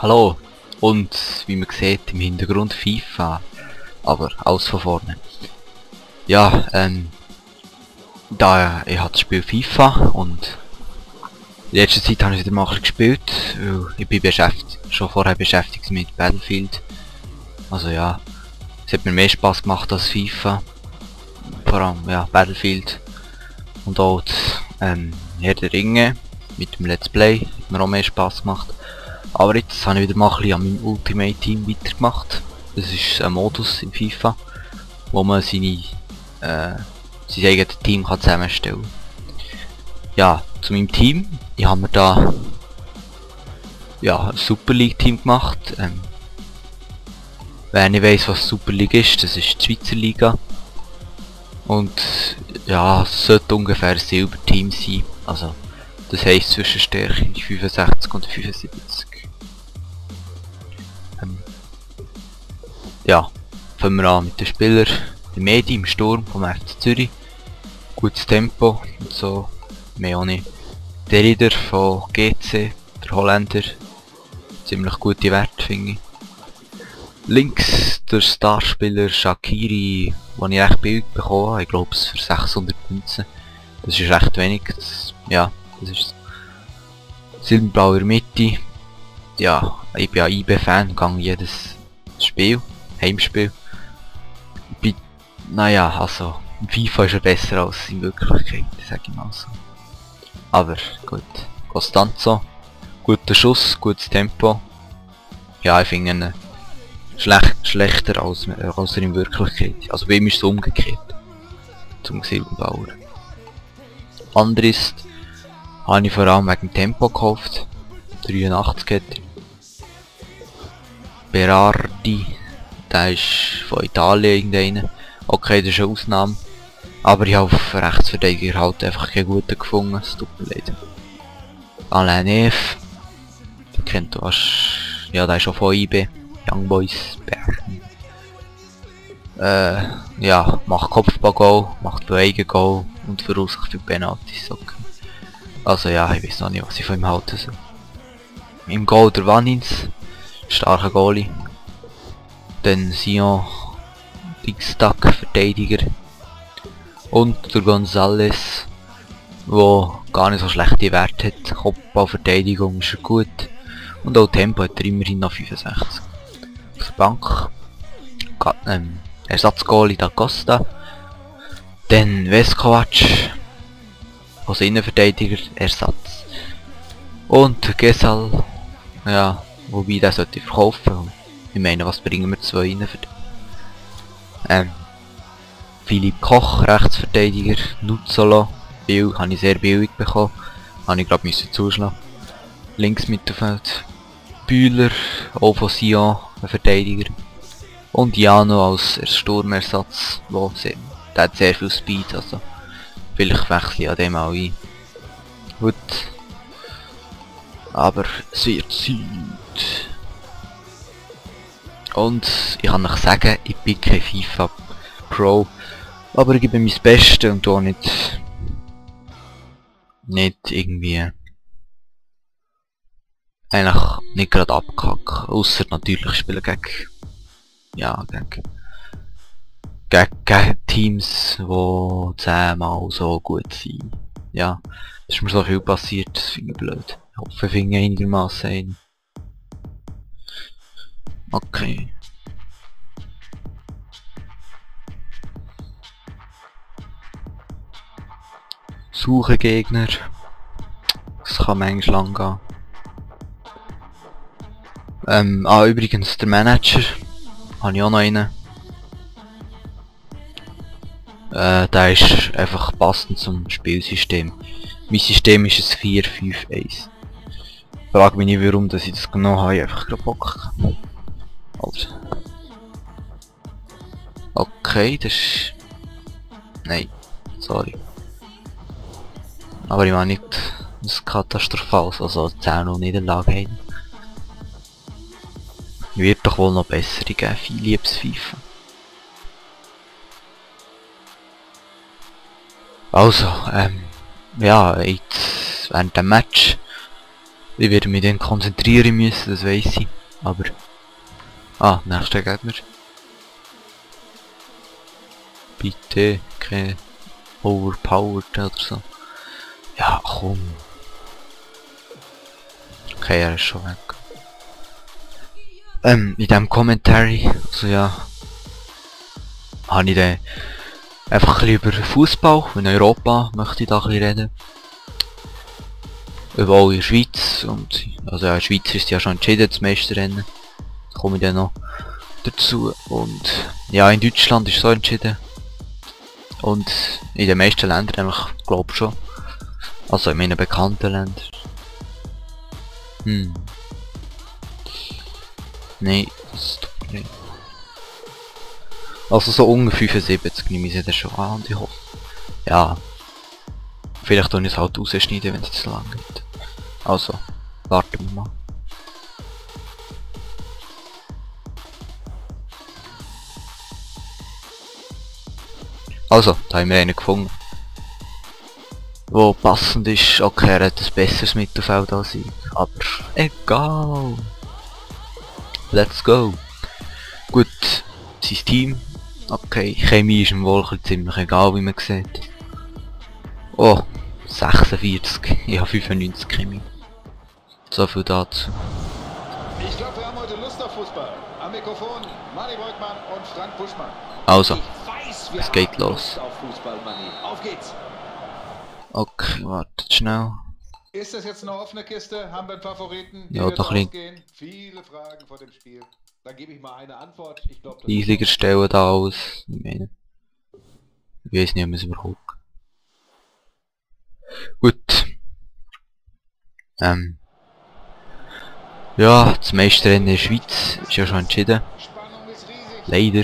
Hallo, und wie man sieht im Hintergrund FIFA, aber alles von vorne. Ja, ich hatte das Spiel FIFA und in letzter Zeit habe ich wieder mal gespielt, weil ich bin schon vorher beschäftigt mit Battlefield. Also ja, es hat mir mehr Spaß gemacht als FIFA, vor allem ja Battlefield und auch das, Herr der Ringe mit dem Let's Play hat mir auch mehr Spaß gemacht. Aber jetzt habe ich wieder mal ein bisschen an meinem Ultimate Team weitergemacht. Das ist ein Modus in FIFA, wo man sein eigenes Team kann zusammenstellen kann. Ja, zu meinem Team. Ich habe mir da ein Super League Team gemacht. Wer nicht weiss, was Super League ist, das ist die Schweizer Liga. Und ja, es sollte ungefähr ein Silberteam sein. Also das heisst zwischen Stärke 65 und 75. Ja, fangen wir an mit den Spielern. Der Medi im Sturm vom FC Zürich. Gutes Tempo und so, mehr auch nicht. Der Rieder von GC, der Holländer. Ziemlich gute Werte, finde ich. Links der Starspieler Shaqiri, den ich recht billig bekommen habe. Ich glaube es für 600 Münzen. Das ist recht wenig. Das ist Silberblau in der Mitte. Ja, ich bin ein IB-Fan, gehe jedes Spiel, Heimspiel. Naja, also im FIFA ist er besser als in Wirklichkeit, sage ich mal so. Aber gut, Costanzo, guter Schuss, gutes Tempo. Ja, ich finde ihn schlechter als er in Wirklichkeit. Also bei ihm ist es umgekehrt. Zum Silberbauer. Andrist habe ich vor allem wegen dem Tempo gekauft. 83 hat er. Berardi, der ist von Italien irgendeiner. Okay, das ist eine Ausnahme. Aber ich habe auf Rechtsverteidiger halt einfach keinen guten gefunden, es tut mir leid. Alain Neff, den kennt du ja, der ist auch von IB, Young Boys, Bern. Ja, macht Kopfball-Goal, macht Bewegen-Goal und verursacht für Penalties, okay. Also ja, ich weiß noch nicht, was ich von ihm halten soll. Im Goal der Vanins, starker Goalie. Dann Sion, Dickstack, Verteidiger. Und der González, der gar nicht so schlechte Werte hat. Kopfballverteidigung ist er gut. Und auch Tempo hat er immerhin noch 65. Auf der Bank Ersatzgoalie da Costa. Dann Veskovac als Innenverteidiger Ersatz. Und Gesal, ja, wobei der sollte ich verkaufen. Ich meine, was bringen wir 2 Innenverteidiger? Philipp Koch, Rechtsverteidiger, Nuzzolo, habe ich sehr billig bekommen, habe ich glaube zuschlagen. Links Mittelfeld, Bühler, auch von Sion, ein Verteidiger. Und Jano als Sturmersatz, der hat sehr viel Speed, also vielleicht wechsle ich an dem auch ein. Gut. Aber es wird Zeit. Und ich kann euch sagen, ich bin kein FIFA Pro, aber ich gebe mein Bestes und auch nicht irgendwie eigentlich nicht gerade abkacken, ausser natürlich spielen gegen Teams, die 10-mal so gut sind. Ja, das ist mir so viel passiert, das finde ich blöd. Ich hoffe, ich finde einigermaßen ein. Okay. Suche Gegner. Das kann manchmal lang gehen. Übrigens der Manager. Habe ich auch noch einen. Der ist einfach passend zum Spielsystem. Mein System ist ein 4-5-1. Frag mich nicht warum, dass ich das genommen habe, ich einfach gerade Bock. Also. Okay, das ist... Nein, sorry. Aber ich meine nicht, das ist katastrophal, also 10-0 Niederlage haben. Wird doch wohl noch bessere geben, viel liebes FIFA. Also, ja, jetzt während dem Match Ich werde mich dann konzentrieren müssen, das weiss ich. Aber... Ah, nächster Gegner. Bitte, kein overpowered oder so. Ja, komm. Okay, er ist schon weg. In diesem Commentary, also ja, habe ich dann einfach ein bisschen über Fußball in Europa möchte ich da ein bisschen reden. Überall in der Schweiz und also ja, in der Schweiz ist ja schon entschieden, das Meisterrennen. Da komme ich dann noch dazu und ja, in Deutschland ist so entschieden und in den meisten Ländern eigentlich glaube schon. Also in meinen bekannten Ländern. Nein, das tut mir nicht. Also so ungefähr 75 nehme ich sie dann schon an und ich hoffe. Ja. Vielleicht tue ich es halt rausschneiden, wenn es zu lang geht. Also, warten wir mal. Also, da haben wir einen gefunden. Wo passend ist, okay, er hat ein besseres Mittelfeld als ich. Aber egal. Let's go. Gut, sein Team. Okay, Chemie ist im Wolken ziemlich egal, wie man sieht. Oh, 46. Ich habe 95 Chemie. So viel dazu. Ich glaube, wir haben heute Lust auf Fußball. Am Mikrofon Manni Beugmann und Frank Buschmann. Also, Weiß, es geht los. Auf Fußball, Manni. Auf geht's. Okay, wartet schnell. Ist das jetzt eine offene Kiste? Haben wir einen Favoriten? Ja, doch ein bisschen. Viele Fragen vor dem Spiel. Dann gebe ich mal eine Antwort. Ich glaube, Eisliger stellen da aus. Ich meine, ich weiß nicht, ob man es überhaupt. Gut. Ja, das Meisterrennen in der Schweiz ist ja schon entschieden. Spannung ist riesig. Leider.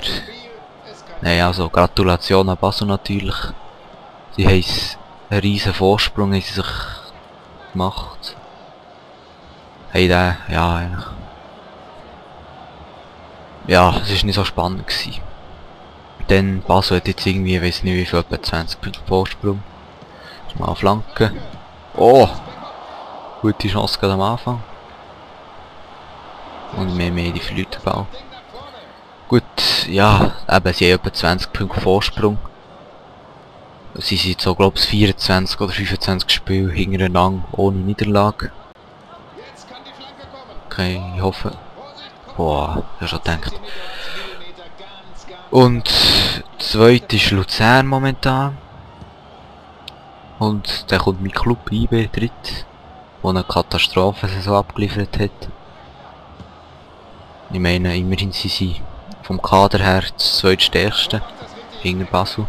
Nein, also Gratulation an Basel natürlich. Sie haben einen riesen Vorsprung haben sie sich gemacht. Hey, ja, eigentlich. Ja, es war nicht so spannend gewesen. Denn Basel hat jetzt irgendwie, ich weiß nicht wie viel, etwa 20 Punkte Vorsprung. Mal Flanke. Oh! Gute Chance gerade am Anfang. Und mehr die verliert den Ball. Gut, ja, eben, sie haben etwa 20 Punkte Vorsprung. Sie sind so, glaube ich, 24 oder 25 Spiele hintereinander ohne Niederlage. Okay, ich hoffe. Boah, ich habe schon gedacht. Und zweit ist Luzern momentan. Und dann kommt mein Club IB dritt, der eine Katastrophensaison abgeliefert hat. Ich meine, immerhin sind sie vom Kader her das zweitstärkste hinter Basel.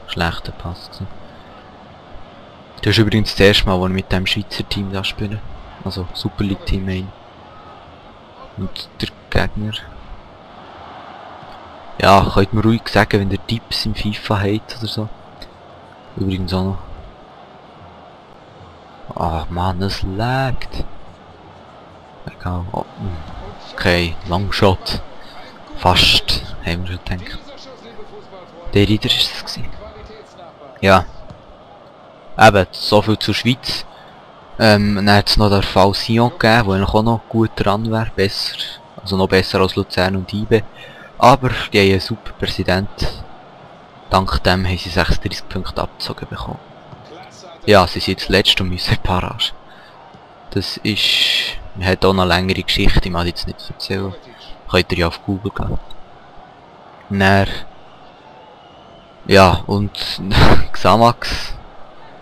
Schlechter Pass gewesen. Das ist übrigens das erste Mal, wo ich mit dem Schweizer Team da spiele. Also Super League Team ein. Und der Gegner. Ja, könnt mir ruhig sagen, wenn der Tipps im FIFA hat oder so. Übrigens auch noch. Ah Mann, es laggt. Egal. Oh, okay, Longshot. Fast, haben wir schon gedacht. Der Rieder ist es gewesen. Ja. Eben, so viel zur Schweiz. Dann hat es noch den Fall Sion gegeben, der eigentlich auch noch gut dran wäre, besser. Also noch besser als Luzern und IB. Aber die haben einen super Präsident. Dank dem haben sie 36 Punkte abgezogen bekommen. Ja, sie sind jetzt letzt und müssen Parage. Das ist... Man hat auch noch eine längere Geschichte, ich mag jetzt nicht erzählen. Könnt ihr ja auf Google gehen. Dann... Ja, und Xamax.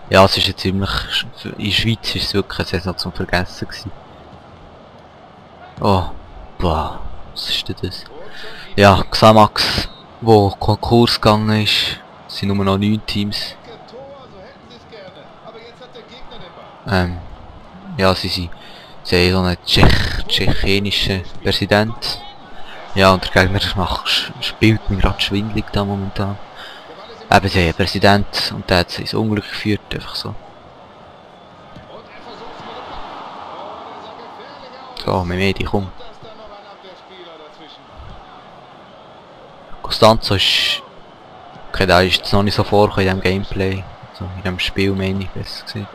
Ja, es ist jetzt ziemlich... In der Schweiz ist es wirklich eine Saison zum Vergessen gewesen. Oh, boah, was ist denn das? Ja, Xamax, wo Konkurs gegangen ist, sind nur noch 9 Teams. Ja, sie haben so einen tschechenischen Präsident. Ja, und der Gegner spielt mir gerade schwindelig da momentan. Eben, sie haben einen Präsident und der hat sie ins Unglück geführt, einfach so. So, Mehmedi, komm. Costanzo ist... Okay, da ist jetzt noch nicht so vorgekommen in diesem Gameplay. Also in diesem Spiel meine ich besser gesehen.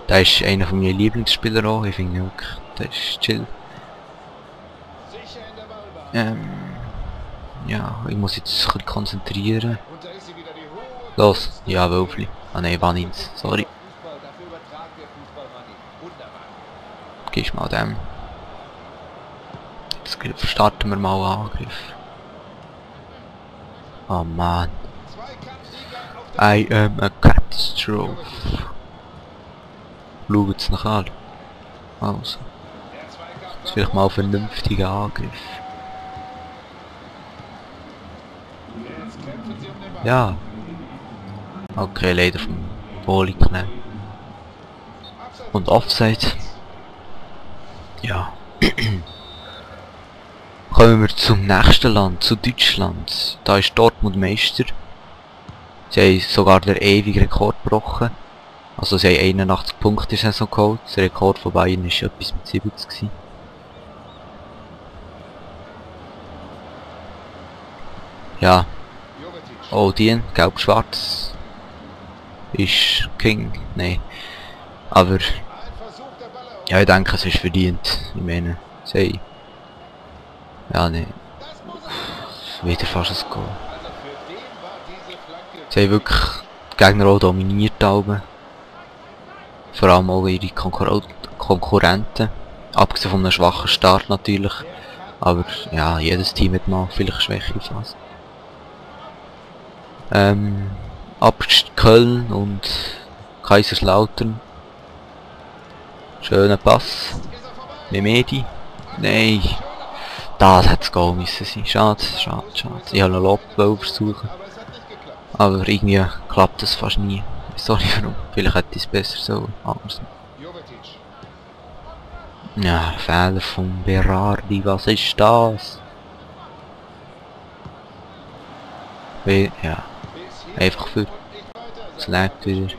Der ist einer von meinen Lieblingsspielern auch. Ich finde wirklich, der ist chill. Ja, ich muss jetzt ein bisschen konzentrieren. Los, ja, Wölfli. Ah ne, Vanins, sorry. Gehst mal dem. Jetzt starten wir mal Angriff. Oh man. I am a catastrophe. Schaut's nach an. Also. Jetzt vielleicht mal ein vernünftiger Angriff. Ja. Okay, leider vom Bowling knapp. Und Offside. Ja. Kommen wir zum nächsten Land, zu Deutschland. Da ist Dortmund Meister. Sie haben sogar den ewigen Rekord gebrochen. Also sie haben 81 Punkte in der Saison geholt. Der Rekord von Bayern war etwas mit 70 gewesen. Ja. Oh, die, gelb-schwarz. Ist King. Nein. Aber ja, ich denke, es ist verdient. Ich meine, sie ja, ne. Wieder fast ein Goal. Sie haben wirklich die Gegner auch dominiert oben. Vor allem auch ihre Konkurrenten. Abgesehen von einem schwachen Start natürlich. Aber ja, jedes Team hat mal vielleicht schwächere Phasen. Köln und Kaiserslautern. Schöner Pass. Memedi. Nein. Das hätte es Goal müssen sein. Schade, schade, schade. Ich habe einen Lob versuchen. Aber irgendwie klappt das fast nie. Sorry warum. Vielleicht hätte ich es besser so anders. Ja, Fehler von Berardi. Was ist das? Ja. Einfach für. Es lag wieder.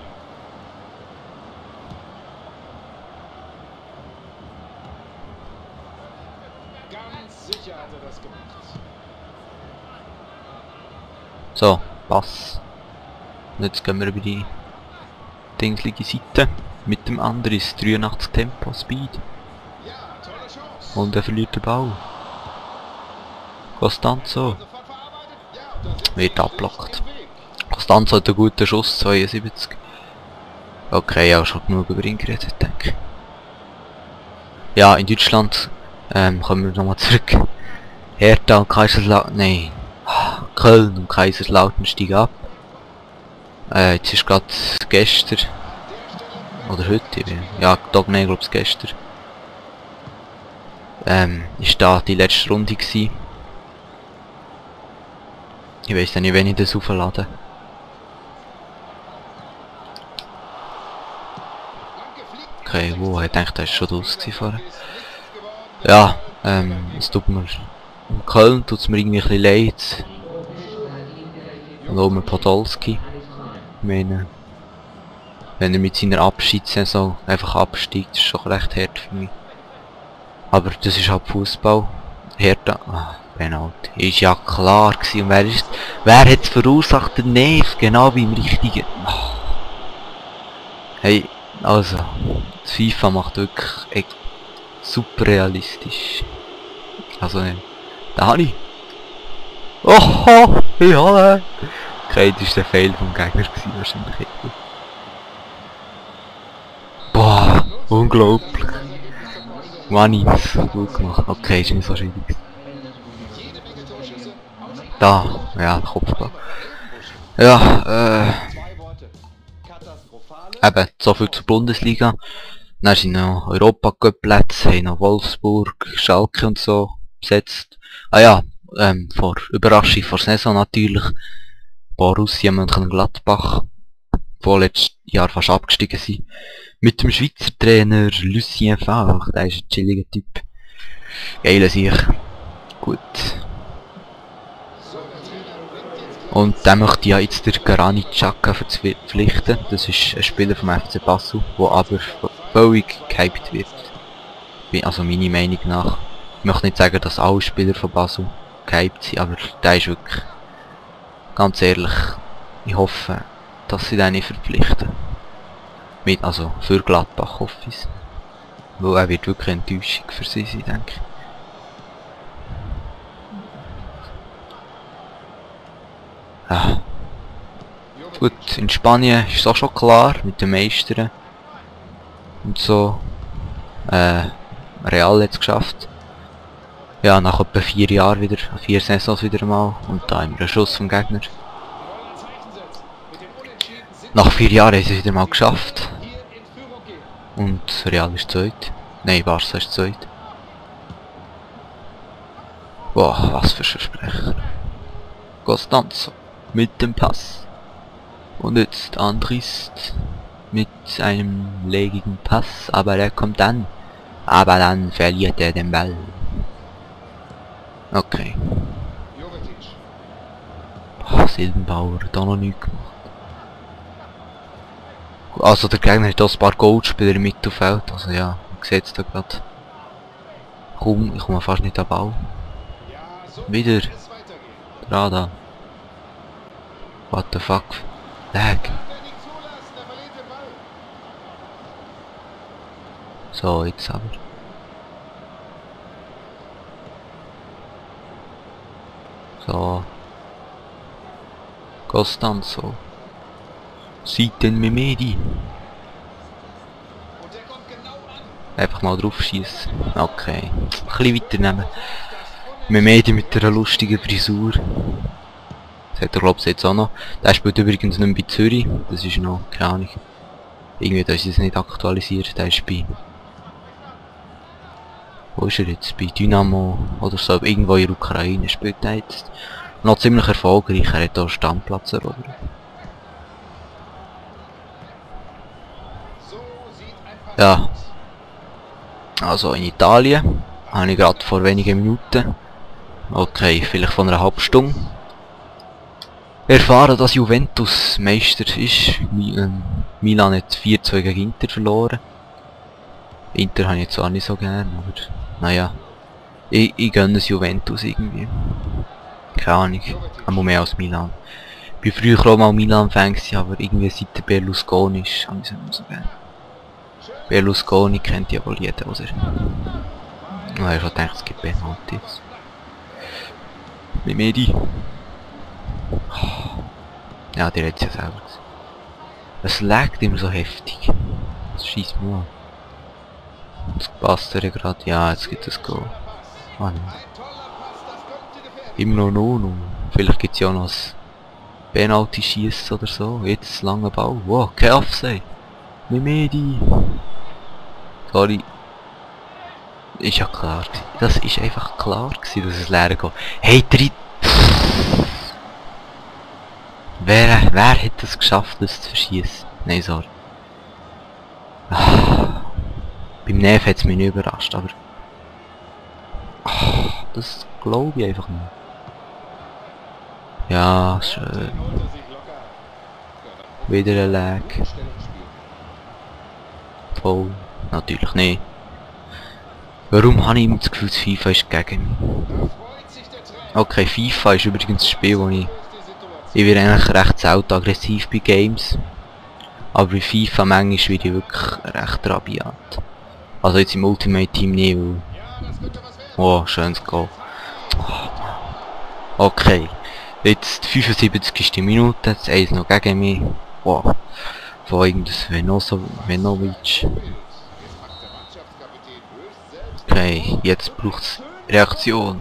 So, Pass. Und jetzt gehen wir über die dingslige Seite. Mit dem anderen ist 83 Tempo, Speed. Und er verliert den Ball. Costanzo. Wird abblockt. Costanzo hat einen guten Schuss, 72. Okay, ja, schon genug über ihn geredet, denke ich. Ja, in Deutschland kommen wir nochmal zurück. Hertha und Kaiserslautern, nein. Köln und Kaiserslautern steigen ab. Jetzt ist gerade gestern, oder heute, ja, Tag, nein, ich glaube es gestern. Ist da die letzte Runde gewesen. Ich weiss nicht, wenn ich das auflade. Okay, wo, ich denke, das ist schon draus vorher. Ja, es tut mir, um Köln tut es mir irgendwie ein bisschen leid. Und auch mit Podolski. Ich meine, wenn er mit seiner Abschiedssaison einfach absteigt, ist schon recht hart für mich. Aber das ist halt Fußball. Hertha, Penalty. Ist ja klar gewesen. Und wer hat es verursacht? Der Neef, genau beim richtigen. Hey, also, das FIFA macht wirklich echt super realistisch. Also, da habe ich. Oho, ja. Okay, das war der Fail vom Gegner gewesen, wahrscheinlich. Boah, unglaublich. Mannis, gut gemacht. Okay, ist nicht so schwierig. Da, ja, Kopfball. Ja, eben, so viel zur Bundesliga. Dann sind noch Europacup-Plätze, haben noch Wolfsburg, Schalke und so besetzt. Ah ja, vor Überraschung vor Saison natürlich. Borussia Mönchengladbach, die letztes Jahr fast abgestiegen sind. Mit dem Schweizer Trainer Lucien Favre, der ist ein chilliger Typ. Geiler Sieg. Gut. Und dann möchte ich ja jetzt der Granit Xhaka verpflichten. Das ist ein Spieler vom FC Basel, der aber völlig gehypt wird. Also meiner Meinung nach. Ich möchte nicht sagen, dass alle Spieler von Basel gehypt sind, aber der ist wirklich, ganz ehrlich, ich hoffe, dass sie den nicht verpflichten. Also für Gladbach hoffe ich. Weil er wird wirklich eine Enttäuschung für sie sein, denke ich. Ja. Gut, in Spanien ist es auch schon klar, mit den Meistern. Und so. Real hat es geschafft. Ja, nach etwa 4 Jahren wieder, 4 Saisons wieder mal. Und da haben wir einen Schuss vom Gegner. Nach 4 Jahren haben sie es wieder mal geschafft. Und Real ist zweit. Nein, Barca ist zweit. Boah, was für ein Versprecher. Costanzo mit dem Pass. Und jetzt Andrist mit einem legigen Pass, aber der kommt an. Aber dann verliert er den Ball. Okay. Boah, Silbenbauer, da noch nichts gemacht. Also der Gegner hat auch ein paar Goldspieler im Mittelfeld, also ja, man sieht es da gerade. Ich komme fast nicht an den Ball. Wieder. Da. What the fuck? Lag. So, jetzt aber. So. Costanzo. Sieht den Mehmedi. Einfach mal drauf schießen. Okay. Ein bisschen weiter nehmen. Mehmedi mit einer lustigen Frisur. Das hat er glaube ich jetzt auch noch. Der spielt übrigens nicht mehr bei Zürich. Das ist noch, keine Ahnung. Irgendwie da ist es nicht aktualisiert. Der ist bei... Wo ist er jetzt? Bei Dynamo oder so. Irgendwo in der Ukraine spielt er jetzt. Noch ziemlich erfolgreich. Er hat auch Stammplatz erobert. Ja. Also in Italien habe ich gerade vor wenigen Minuten, okay, vielleicht von einer halben Stunde, erfahren, dass Juventus Meister ist. Milan hat 4-2 gegen Inter verloren. Inter habe ich jetzt auch nicht so gern, aber naja. Ich gönne es Juventus irgendwie. Keine Ahnung, einmal mehr als Milan. Ich war früher auch mal Milan-Fan, aber irgendwie seit der Berlusconi ist, habe ich es nicht mehr so gern. Berlusconi kennt ja wohl jeder, oder? Ich habe schon gedacht, es gibt Penalties. Mehmedi. Ja, der hat es ja selber gesehen. Es laggt immer so heftig. Das schießt mir an. Jetzt passt er gerade. Ja, jetzt gibt es Goal. Ah, nein. Immer noch 0-0. Vielleicht gibt es ja noch ein Penalty-Schießen oder so. Jetzt langer Ball. Wow, kein Offside. Mehmedi. Sorry. Ist ja klar. Das ist einfach klar gewesen, dass es leer geht. Hey, Wer hat es geschafft, das zu verschießen? Nein, sorry. Beim Neff hat es mich nicht überrascht, aber... das glaube ich einfach nicht. Ja, schön. Wieder ein Lag. Oh, natürlich nicht. Warum habe ich immer das Gefühl, dass FIFA ist gegen mich? Okay, FIFA ist übrigens ein Spiel, wo ich werde eigentlich recht selten aggressiv bei Games. Aber bei FIFA manchmal werde ich wirklich recht rabiat. Also jetzt im Ultimate Team nicht, weil... Oh, schönes Goal. Okay, jetzt 75. Minute, jetzt 1 noch gegen mich. Wow. Von irgendwas Venovic. Okay, jetzt braucht es Reaktion.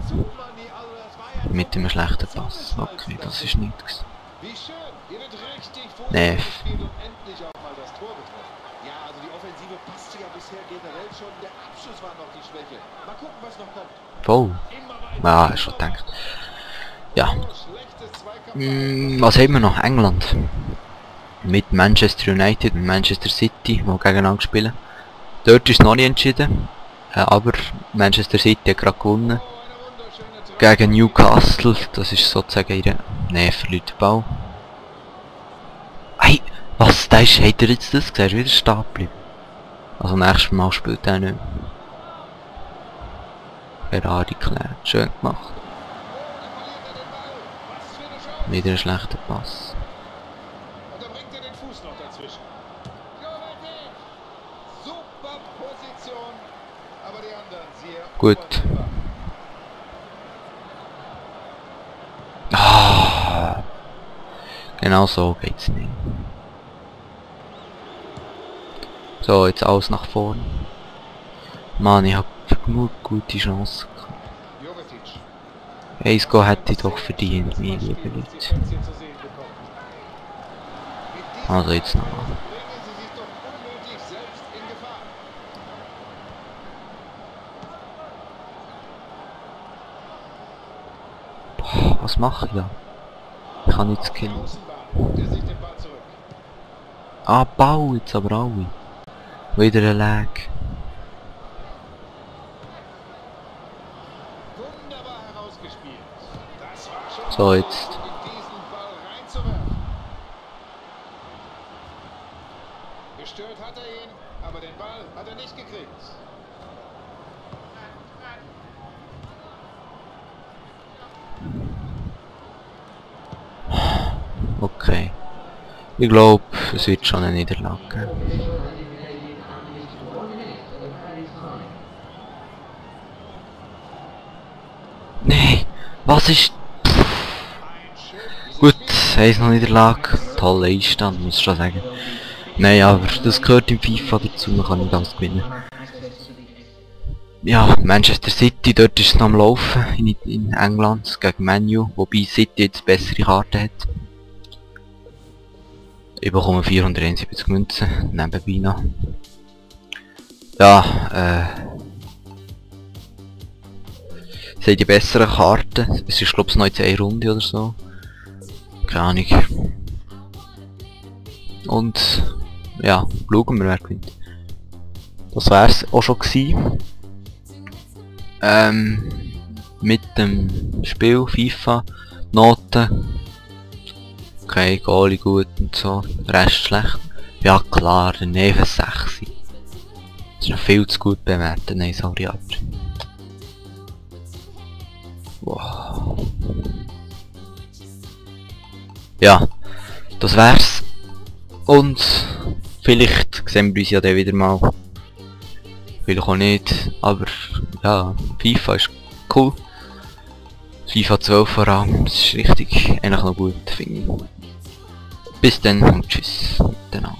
Mit dem schlechten Pass. Okay, das ist nichts. Neff. Voll. Ja, ich schon gedacht. Ja. Was haben wir noch? England. Mit Manchester United und Manchester City, die gegeneinander spielen. Dort ist es noch nicht entschieden. Aber Manchester City hat gerade gewonnen. Gegen Newcastle, das ist sozusagen ihre... Ne, verliert den Ball. Hey, was, da ist, hat er jetzt das gesehen? Wieder stehen geblieben. Also nächstes Mal spielt er nicht mehr. Ferrari klärt, schön gemacht. Wieder ein schlechter Pass. Gut. Ah, genau so geht's nicht. So, jetzt alles nach vorn. Mann, ich hab genug gute Chancen gehabt. Eins Go hätte ich doch verdient, meine lieben Leute. Also jetzt nochmal. Boah, was mache ich da? Ich kann nichts killen. Ah, Bau jetzt aber alle. Wieder ein Lag. So, jetzt. Gestört hat er ihn, aber den Ball hat er nicht gekriegt. Okay. Ich glaube, es wird schon eine Niederlage geben. Nee, was ist... Gut, heisst noch Niederlage. Toller Einstand, muss ich schon sagen. Nein, aber das gehört im FIFA dazu, man kann nicht alles gewinnen. Ja, Manchester City, dort ist es noch am Laufen, in England, gegen Man U, wobei City jetzt bessere Karten hat. Ich bekomme 471 Münzen, nebenbei noch. Ja, es sind die besseren Karten, es ist glaube ich noch jetzt eine Runde oder so. Keine Ahnung. Und ja, schauen wir, wer gewinnt. Das wär's auch schon gewesen. Mit dem Spiel FIFA, Noten. Okay, Goalie gut und so, Rest schlecht. Ja klar, der Neve 6. Das ist noch viel zu gut bewertet, nein, sorry, aber... Wow. Ja, das wär's. Und vielleicht sehen wir uns ja dann wieder mal. Vielleicht auch nicht, aber ja, FIFA ist cool. FIFA 12 vor allem, das ist richtig, eigentlich noch gut, finde ich. Bis dann und tschüss miteinander.